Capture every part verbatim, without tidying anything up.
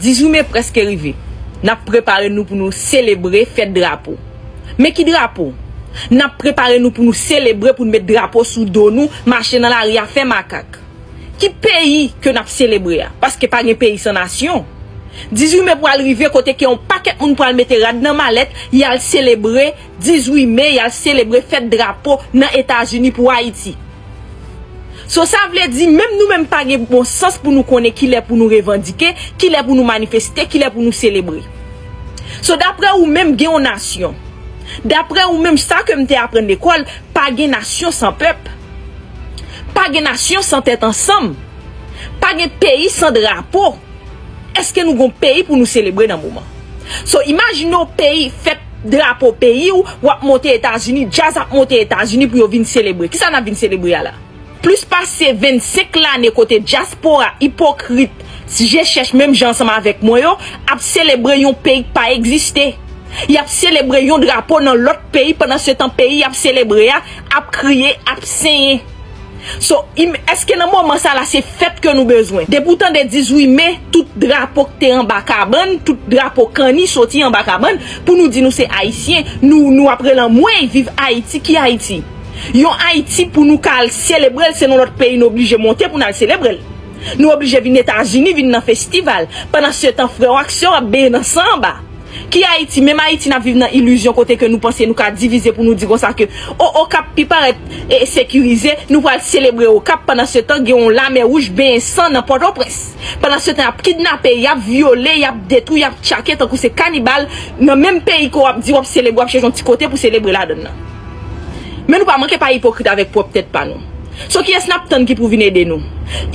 Dizuit me prèske rive. N ap prepare nou pou nou selebre fèt drapo. Men ki drapo? N ap prepare nou pou nou selebre, pou n met drapo sou do nou, mache nan lari a fè makak. Ki peyi ke n ap selebre a? Paske pa gen peyi san nasyon. Dizuit me pral rive kote ke yon pakèt moun pral mete rad nan malèt, y al selebre dizuit me, y al selebre fèt drapo nan Etazini pou Ayiti. So, sa vle di, menm nou menm pa gen bon sans pou nou konnen kilè pou nou revandike, kilè pou nou manifeste, kilè pou nou selebre. So, daprè ou menm, gen yon nasyon. Daprè ou menm, sa ke m te aprann lekòl, pa gen nasyon san pèp. Pa gen nasyon san tèt ansanm. Pa gen peyi san drapo. Èske nou gon peyi pou nou selebre nan moman? So, imajine w peyi, fèt drapo peyi w, w ap monte Etazini, djaz ap monte Etazini pou yo vin selebre. Kisa n ap vin selebre a la? Plis pase vennsenk lane kote dyaspora ipokrit, je chèch menm jan ansanm avèk mwen yo, ap selebre yon peyi k pa egziste. Y ap selebre yon drapo nan lòt peyi, pandan se tan peyi y ap selebre a ap kriye, ap senyen. So, im-, èske nan moman sa la se fèt ke nou bezwen? Depi w tande dizuit me, tout drapo k te anba kabann, tout drapo kanni soti anba kabann, pou nou di nou se Ayisyen, nou, nou ap rele anmwey, viv Ayiti, ki Ayiti? Yon Ayiti pou nou ka al selebre l, se nan lòt peyi nou oblije monte pou n al selebre l. Nou oblije vin Etazini, vin nan festival. Pandan se tan, frè w ak sè w ap benyen nan san anba. Ki Ayiti? Menm Ayiti n ap viv nan ilizyon kote ke nou panse nou ka divize pou nou di konsa ke, o, Okap pi parèt e sekirize, nou pral selebre Okap, pandan se tan gen yon lamè wouj benyen san nan Pòtoprens. Pandan se tan y ap kidnape, y ap vyole, y ap detwi, y ap tchake tankou se kanibal, nan menm peyi ke w ap di w ap selebre, w ap chèche yon ti kote pou selebre ladann nan. Men nou pa manke pa ipokrit avèk pwòp tèt pa nou. So kiyès n ap tann ki pou vin ede nou?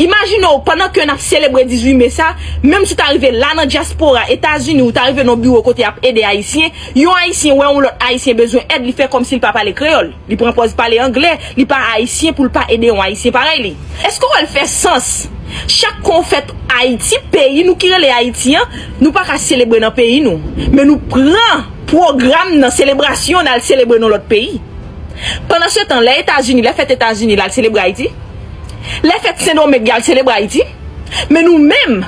Imajine w, pandan ke n ap selebre dizuit me sa, menm si w ta rive la nan dyaspora, Etazini, ou ta rive nan biwo kote y ap ede Ayisyen, yon Ayisyen wè yon lòt Ayisyen bezwen èd, li fè kòmsi l pa pale kreyòl. Li pran pòz pale anglè, li pa Ayisyen pou l pa ede yon Ayisyen parèy li. Èske w wè l fè sans? Chak kon fèt Ayiti, peyi nou ki rele Ayiti an, nou pa ka selebre nan peyi nou. Men nou pran pwogram nan selebrasyon, n al selebre nan lòt peyi. Pandan se tan, lè Etazini, lè fèt Etazini, l al selebre Ayiti. Lè fèt Sendomeng, y al selebre Ayiti. Men nou menm,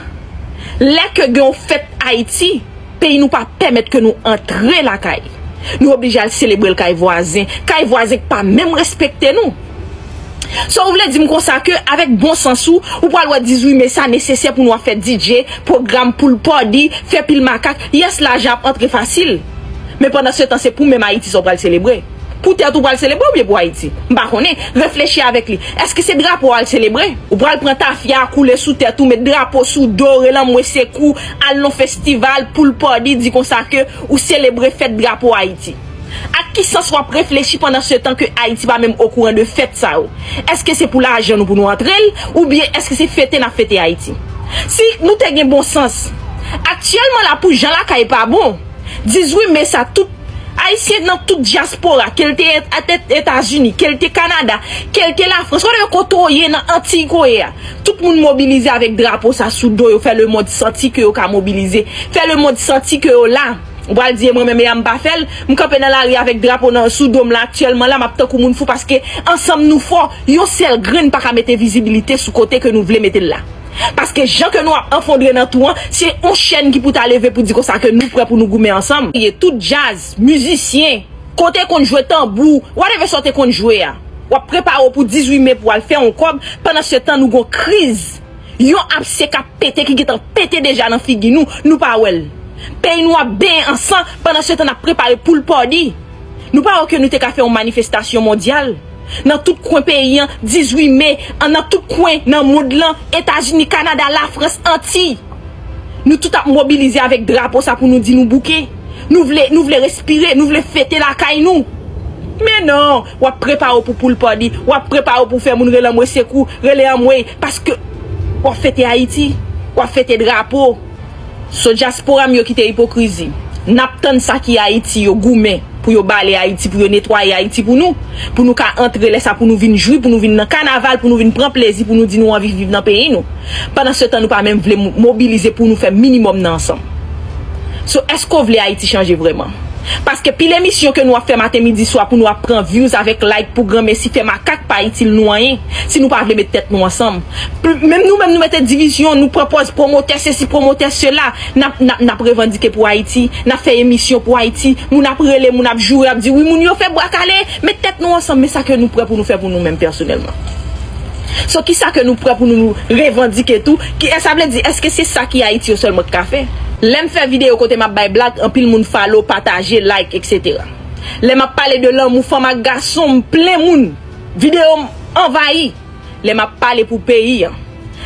lè ke gen yon fèt Ayiti, peyi nou pa pèmèt ke nou antre lakay. Nou oblije al selebre l kay vwazen, kay vwazen k pa menm respekte nou. So, ou vle di m konsa ke avèk bon sans ou, ou pral wè dizuit me sa nesesè pou nou ap fè D J, pwogram, pool party, fè pil makak, yes, lajan ap antre fasil. Men pandan se tan, se pou menm Ayiti sa w pral selebre. Pou tèt ou pral selebre oubyen pou Ayiti? M pa konnen. Reflechi avèk li. Èske se drapo w al selebre? Ou pral pran tafya, koule sou tèt ou, met drapo sou do, rele anmwe sekou, al nan festival, pool party, di konsa ke ou selebre fèt drapo Ayiti. Ak ki sans w ap reflechi pandan se tan ke Ayiti pa menm okouran de fèt sa yo? Èske se pou lajan nou pou nou antre l, oubyen èske se fete n ap fete Ayiti? Si nou te gen bon sans, aktyèlman la pou jan lakay pa bon, dizuit me sa, tout Ayisyen nan tout dyaspora, ke l te Et-, Et-, Etazini, ke l te Kanada, ke l te Lafrans, whatever kote w ye nan Antiy ke w ye a, tout moun mobilize avèk drapo sa sou do yo, fè lemonn santi ke yo ka mobilize, fè lemonn santi ke yo la. Ou pral di, "E mwen menm, e a m pa fè l?" M kanpe nan lari avèk drapo nan, sou do m la, aktyèlman la, m ap tankou moun fou, paske ansanm nou fò, yon sèl grenn pa ka mete vizibilite sou kote ke nou vle mete l la. Paske jan ke nou ap anfondre nan twou an, se yon chèn ki pou ta leve pou di konsa ke nou prè pou nou goumen ansanm. Ye tout djaz, mizisyen, kote konn jwe tanbou, whatever sa w te konn jwe a. W ap prepare w pou dizuit me pou w al fè yon kòb, pandan se tan nou gon kriz. Yon abse k ap pete, ki gentan pete deja nan figi nou, nou pa wè l. Peyi nou ap benyen an san, pandan se tan n ap prepare pool party. Nou pa wè ke nou te ka fè yon manifestasyon mondyal nan tout kwen peyi an, dizuit me, an, nan tout kwen nan mond lan, Etazini, Kanada, Lafrans, Antiy. Nou tout ap mobilize avèk drapo sa pou nou di nou bouke. Nou vle, nou vle respire, nou vle fete lakay nou. Men non, w ap prepare w pou pool party, w ap prepare w pou fè moun rele anmwe sekou, rele anmwey, paske w ap fete Ayiti, w ap fete drapo. So dyaspora m yo kite ipokrizi. N ap tann sa ki Ayiti yo goumen pou yo bale Ayiti, pou yo netwaye Ayiti pou nou, pou nou ka antre lè sa, pou nou vin jwi, pou nou vin nan kanaval, pou nou vin pran plezi, pou nou di nou anvi viv nan peyi nou. Pandan se tan nou pa menm vle mo-, mobilize pou nou fè minimòm nan ansanm. So, èske w vle Ayiti chanje vrèman? Paske pil emisyon ke nou ap fè maten, midi, swa pou nou ap pran views avèk like pou granmesi fè makak pa itil nou anyen si nou pa vle met tèt nou ansanm. Pl- Menm nou menm nou mete divizyon, nou pran pòz pwomotè sesi, pwomotè sela, n ap, n ap, n ap revandike pou Ayiti, n ap fè emisyon pou Ayiti, moun ap rele, moun ap joure, ap di wi, moun yo fè bwa kale, met tèt nou ansanm, men sa ke nou prè pou nou fè pou nou menm pèsonèlman. So, kisa ke nou prè pou nou revandike tou? Ki, sa vle di, èske se sa ki Ayiti yo sèlman k ka fè? Lè m fè videyo kote m ap bay blag, anpil moun follow, pataje, like, etsetera. Lè m ap pale de lanmou fanm ak gason, m plen moun. Videyo m anvayi. Lè m ap pale pou peyi an.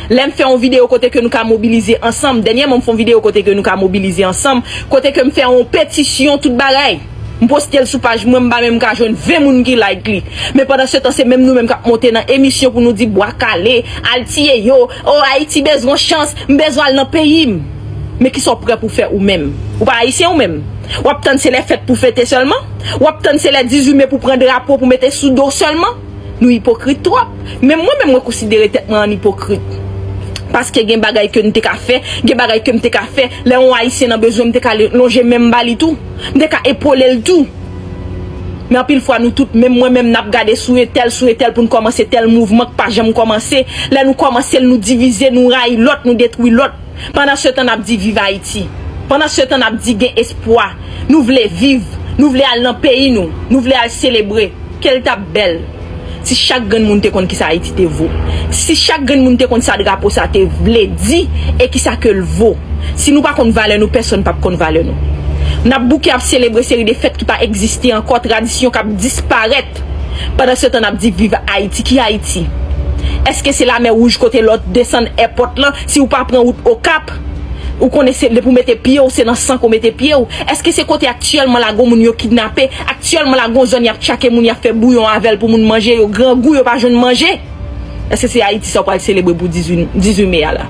Lè m fè yon videyo kote ke nou ka mobilize ansanm. Dènyèman, m fè yon videyo kote ke nou ka mobilize ansanm. Kote ke m fè yon petisyon, tout bagay. M poste l sou paj mwen, m pa menm ka jwenn ven moun ki like li. Men pandan se tan, se menm nou menm k ap monte nan emisyon pou nou di bwa kale, al tiye yo, o Ayiti bezwen chans, m bezwen al nan peyi m. Men kisa w prè pou fè ou menm? Ou pa ayisyen ou menm? W ap tann se lè fèt pou fete sèlman? W ap tann se lè dizuit me pou pran drapo pou mete sou do sèlman? Nou ipokrit twòp. Menm mwen menm mwen konsidere tèt mwen an ipokrit. Paske gen bagay ke n te ka fè, gen bagay ke m te ka fè. Lè yon ayisyen nan bezwen, m te ka le- lonje men m ba li tou. M te ka epole l tou. Men anpil fwa nou tout, menm mwen menm, n ap gade sou entèl, sou entèl pou n kòmanse tèl mouvman k pa janm kòmanse. Lè nou kòmanse l, nou divize, nou rayi lòt, nou detwi lòt. Pandan se tan, n ap di viv Ayiti. Pandan se tan, n ap di gen espwa. Nou vle viv. Nou vle al nan peyi nou. Nou vle al selebre. Ke l t ap bèl si chak grenn moun te konn kisa Ayiti te vo. Si chak grenn moun te konn sa drapo sa te vle di e kisa ke l vo. Si nou pa konn valè nou, pèsonn p ap konn valè nou. N ap bouke ap selebre seri de fèt ki pa egziste ankò, tradisyon k ap disparèt. Pandan se tan, n ap di viv Ayiti. Ki Ayiti? Èske se Lamè Wouj kote lè w desann èpòt lan, si w pa pran wout Okap, ou konnen se depi w mete pye w, se nan san ke w mete pye w? Èske se kote aktyèlman la gon moun yo kidnape? Aktyèlman la gon zòn y ap tchake moun, y ap fè bouyon avè l pou moun manje, yo grangou, yo pa jwenn manje? Èske se Ayiti sa w pral selebre pou dizuit, dizuit me a la?